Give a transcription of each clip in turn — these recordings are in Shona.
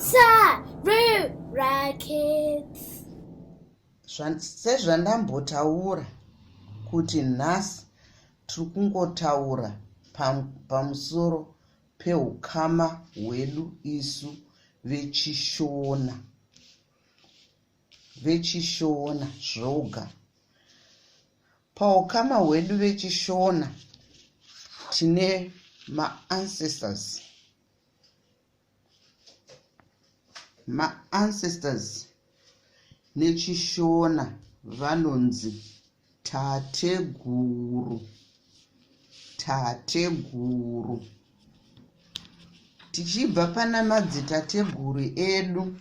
Sarura Kids. Sezvandambotaura kuti nhasi tiri kungotaura pamusoro peukama hwedu isu vechiShona. VechiShona zvoga. Paukama hwedu vechiShona tine maancestors. Maancestors nechiShona vanonzi tateguru. Tateguru. Tichibva pana madzitateguru edu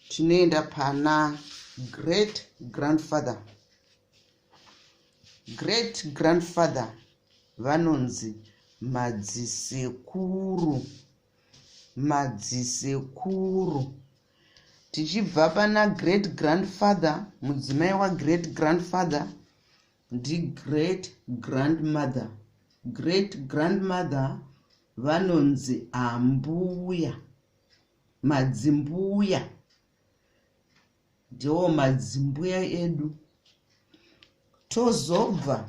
tinoenda pana great grandfather. Great grandfather vanonzi madzisekuru. Madzisekuru. Tichibva pana great grandfather, mudzimai wagreat grandfather ndigreat grandmother. Great grandmother vanonzi ambuya, madzimbuya. Ndiwo madzimbuya edu. Tozobva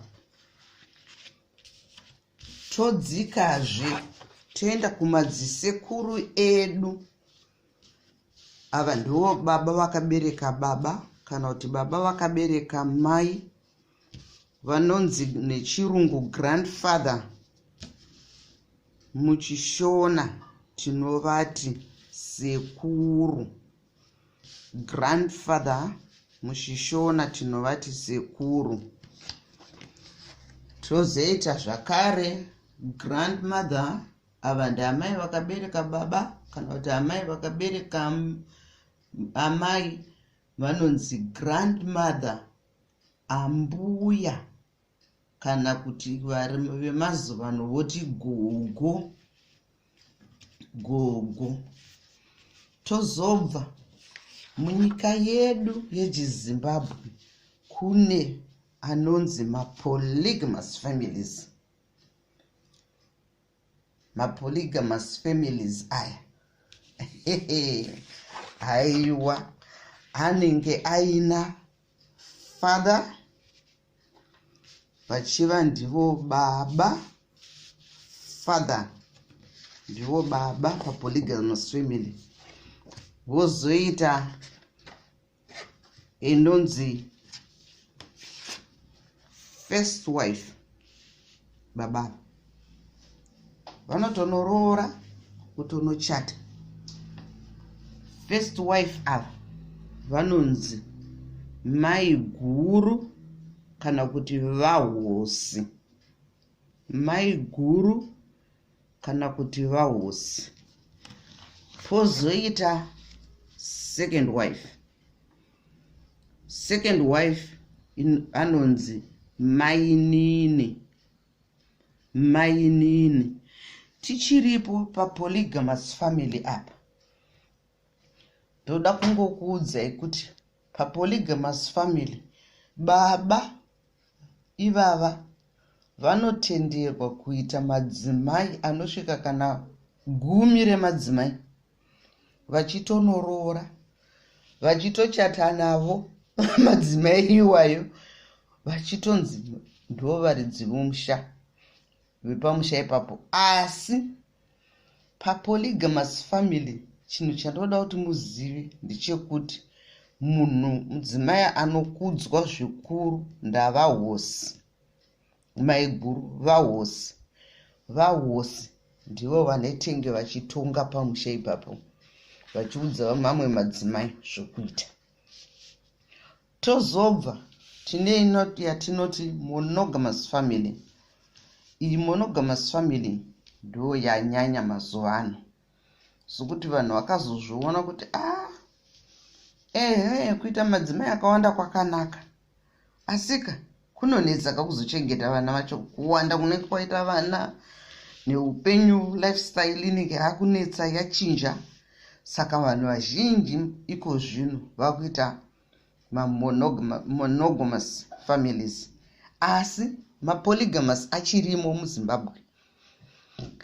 todzikazve toenda kumadzisekuru edu. Ava ndivo baba vakabereka baba kana kuti baba vakabereka mai vanonzi nechirungu grandfather. Muchishona tinovati sekuru. Grandfather muchishona tinovati sekuru. Tozoita zvakare grandmother, ava ndiamai vakabereka baba kana kuti amai vakabereka amai vanonzi grandmother, ambuya kana kuti vemazuvano voti gogo. Gogo. Tozobva munyika yedu yechiZimbabwe kune anonzi mapolygamous families. Mapolygamous families aya haiwa anenge aina father vachiva ndivo baba. Father ndivo baba papolygamous family. Vozoita inonzi first wife. Baba vanotonoroora, kutonochata. First wife ava vanonzi mai guru kana kuti vahosi. Mai guru kana kuti vahosi. Pozoita second wife. Second wife anonzi mainini. Mainini. Tichiripo papolygamous family apa, ndoda kungokuudzai kuti papolygamous family baba ivava vanotenderwa kuita madzimai anosvika kana 10 remadzimai, vachitonoroora, vachitochata navo madzimai iwayo, vachitonzi ndo varidzi vomusha vepamusha ipapo. Asi papolygamous family chinhu chandoda kuti muzive ndechekuti munhu mudzimai anokudzwa zvikuru ndavahosi, maiguru, vahosi. Vahosi ndivo vanetenge vachitonga pamusha ipapo, vachiudza mamwe madzimai zvokuita. Tozobva tine yatinoti monogamous family. Iyi monogamous family ndo yanyanya mazuva ano, sokuti vanhu vakazozviona kuti a ah, ehe, kuita madzimai akawanda kwakanaka, asika kunonetsa kakuzochengeta vana vacho. Kuwanda kunenge kwaita vana neupenyu, lifestyle inenge yakunetsa, yachinja. Saka vanhu vazhinji iko zvino vakuita mamonogamous families, asi mapolygamous achirimo muZimbabwe.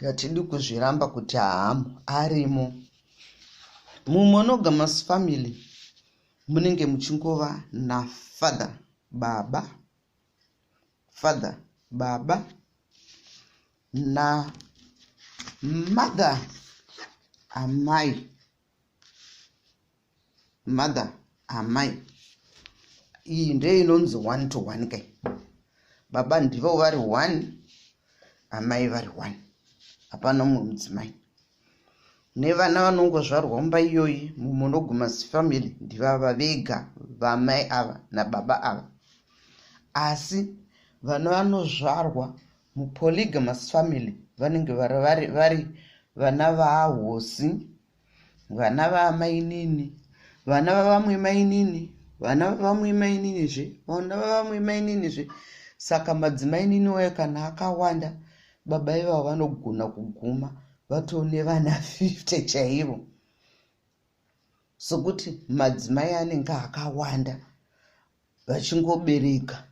Hatidi kuzviramba kuti haamo, arimo. Mumonogamous family munenge muchingova nafather, baba, father, baba, namother, amai, mother, amai. Iyi ndiyo inonzi one to one kai. Baba ndivo vari one, amai vari one, hapana mumwe mudzimai. Nevana vanongozvarwa mumba iyoyi mumonogamous family ndivava vega, vamai ava nababa ava. Asi vana vanozvarwa mupolygamous family vanenge vari vari vana vahosi, vana vaamainini, vana vavamwe mainini, vana vavamwe maininizve, vana vavamwe maininizve. Saka madzimainini wayo kana akawanda, baba ivavo vanogona kuguma vatone vana 50 chaivo, sokuti madzimai anenge akawanda vachingobereka.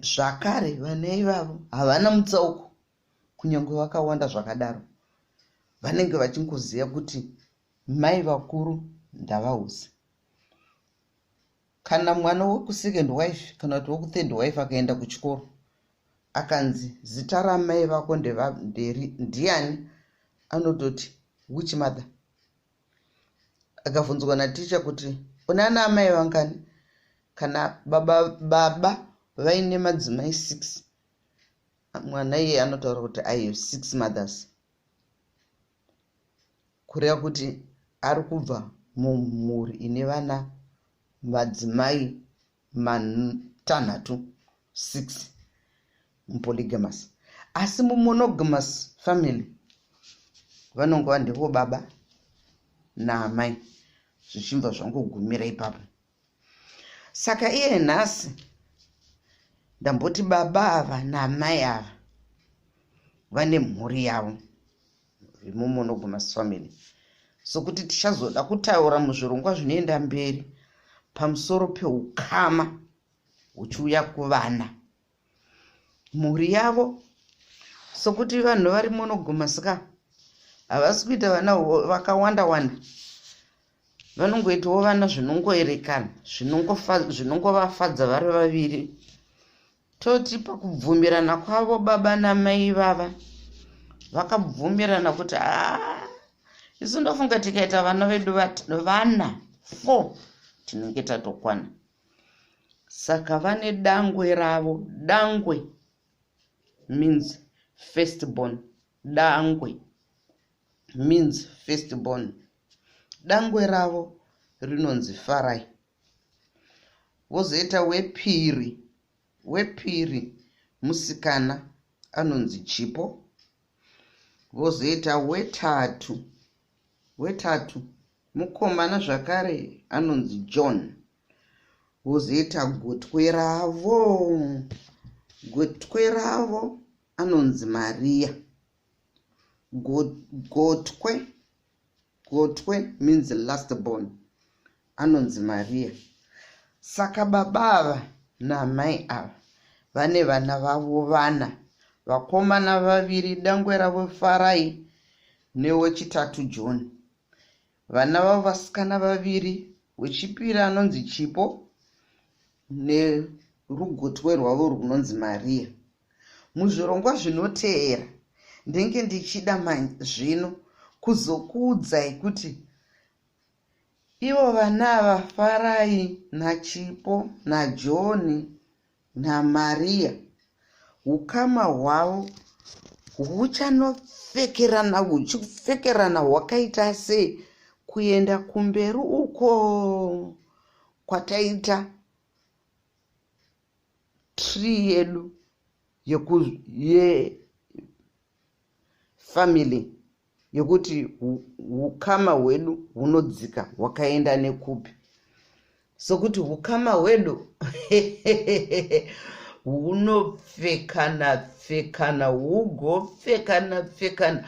Zvakare vana ivavo havana mutsauko, kunyange vakawanda zvakadaro, vanenge vachingoziva kuti mai vakuru ndavahosi. Kana mwana wekusecond wife kana kuti wekuthird wife akaenda kuchikoro, akanzi zita ramai vako ndiani, anototi, "Which mother?" Akabvunzwa naticha kuti une ana amai vangani, kana baba, baba vaine madzimai 6, mwana iye anotaura kuti, "I have six mothers," kureva kuti ari kubva mumhuri ine vana madzimai matanhatu, 6 mupolygamous. Asi mumonogamous family vanongova ndivo baba naamai, zvichibva zvangogumira ipapo. Saka iye nhasi ndamboti baba ava naamai ava vane mhuri yavo vemumonogamous family, sokuti tichazoda kutaura muzvirongwa zvinoenda mberi pamusoro peukama huchiuya kuvana, mhuri yavo. Sokuti vanhu vari monogamous ka, havasi kuita vana vakawanda wanda, vanongoitawo vana zvinongoerekana, zvinongovafadza vari vaviri. Toti pakubvumirana kwavo, baba namai vava vakabvumirana kuti, haa, isu ndofunga tikaita vana vedu vana four tinenge tatokwana. Saka vane dangwe ravo. Dangwe means first born. Dangwe means first born. Dangwe ravo rinonzi Farai. Vozoita wepiri. Wepiri musikana anonzi Chipo. Vozoita wetatu. Wetatu mukomana zvakare anonzi John. Vozoita gotwe ravo. Gotwe ravo anonzi Maria. Gotwe, gotwe means last born, anonzi Maria. Saka baba ava namai ava vane vana vavo vana, vakomana vaviri, dangwe ravo Farai newechitatu John. Vana vavo vasikana vaviri, wechipiri anonzi Chipo nerugotwe rwavo runonzi Maria. Muzvirongwa zvinoteera ndenge ndichida zvino kuzokuudzai kuti ivo vana ava, Farai naChipo naJohn naMaria, ukama hwavo huchanopfekerana, huchipfekerana hwakaita sei kuenda kumberi uko kwataita tree yedu yefamily, yekuti ukama hwedu hunodzika hwakaenda nekupi. Sokuti ukama hwedu hunopfekana pfekana, hugopfekana pfekana,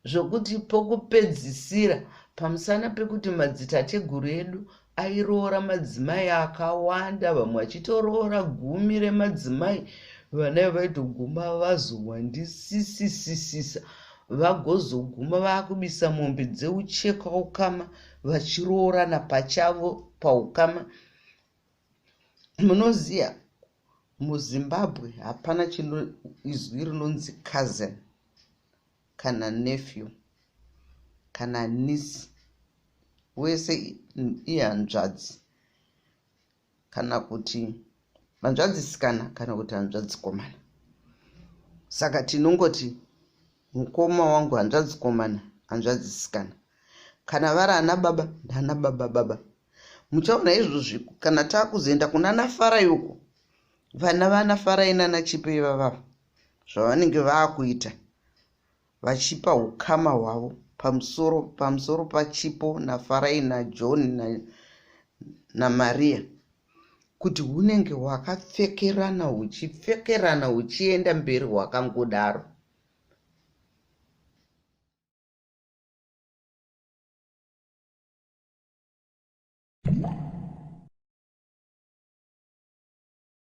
zvokuti pokupedzisira, pamusana pekuti madzitateguru edu airoora madzimai akawanda, vamwe vachitoroora 10 remadzimai, vana vaitoguma vazowandisisisisisa. Vagozoguma vaakubisa mombe dzeucheka ukama vachiroorana pachavo paukama. Munoziva, muZimbabwe hapana chino izwi rinonzi cousin kana nephew kana niece. Wese ihanzvadzi kana kuti hanzvadzisikana kana kuti hanzvadzikomana. Saka tinongoti mukoma wangu, hanzvadzikomana, hanzvadzisikana. Kana vari ana baba, ndana baba baba. Muchaona izvozvi kana taakuzoenda kuna naFarai uko, vana vanaFarai nanaChipo ivavava, zvavanenge vaakuita vachipa ukama hwavo pamusoro paChipo naFarai naJohn naMaria, kuti hunenge hwakapfekerana, huchipfekerana huchienda mberi hwakangodaro.